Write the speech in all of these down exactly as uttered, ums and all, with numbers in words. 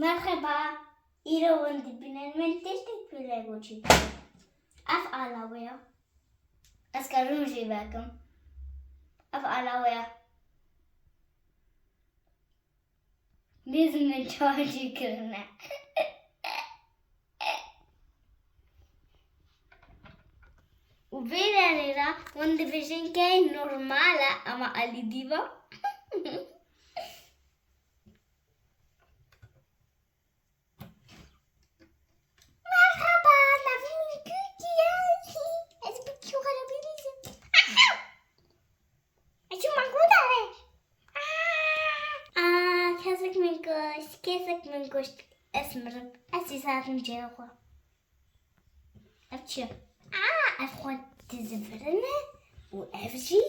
Merhaba. Îro hûn dibînin min tiştek bi Lego çêkir. Ev ala wê ya. Ez karim jê vekim. Ev ala wê ya. Mêzin min çawa çêkirine. Û vê derê re hûn dibêjin ke normal e, ama alî dî va. Merhaba, navê min Kûkî ye. Ez bi kî xerabî dîsim. Aha! Ez çûm mango dare. Aa! Aa, kesek min kuşt, kesek min kuşt. Ez mirim. Ez îsatim cihê xwe. Ev çi? Aa, ev xwe dizivirine û ev jî,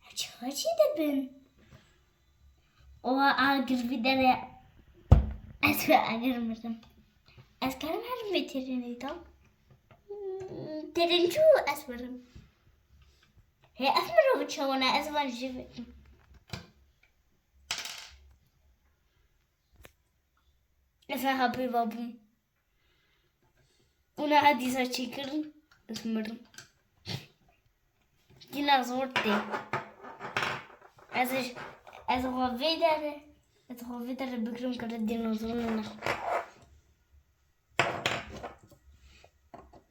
ev çi xwe jî dibin? Oha, agir vî derê. Ez vê agir mirim. Ez karim herim vê têrênê de? Hmm, têrên çû ez mirim. Hê ev mirov çawan e, ez van jê vekim. Ez niha pê ve bûm. Û niha dîsa çêkirin, ez mirim. Dînozor tê. Ez, ez xwe vê derê, ez xwe vê derê bigirim kare dînozor nexwe.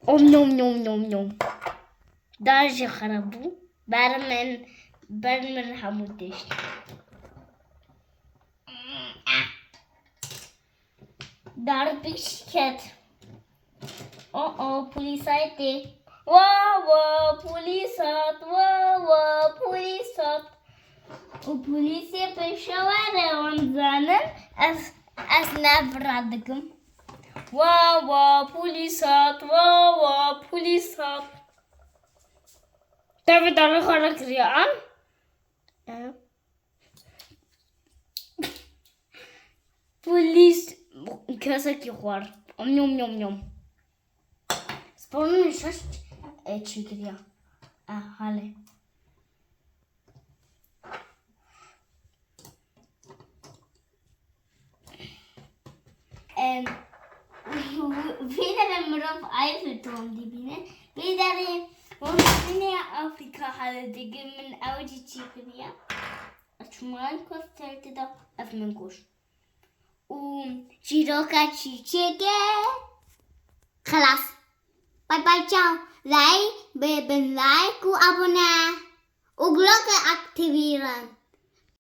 Om nom nom nom nom. Dar jî xerab bû. Ber min, ber min hemû tişt. Dar pişt ket. O, o, polîsay tê. Wa, wa, polîs hat, wa, wa, polîs hat. Û polîsê pêşe were, wan zanin, ez, ez ne vira dikim. Wa, wa, polîs hat, wa, wa, polîs hat. Te vê darê xwe re kiriye, an? Polîs kesekî xwar. Nyom, nyom, nyom. Sporun şaş, e, çêkiriya. E, hale. Em, vê derê mirov Eiffelturm dibîne. Vê derê hûn dibîne Afrika hale digin, min ew jî çêkiriye. Çûm Minecraft sertê de ev min goşt. Û çîroka çîçekê. Xelas. Bay bay, çaw. Like, bibin like û abone. Û gloke aktivîrin.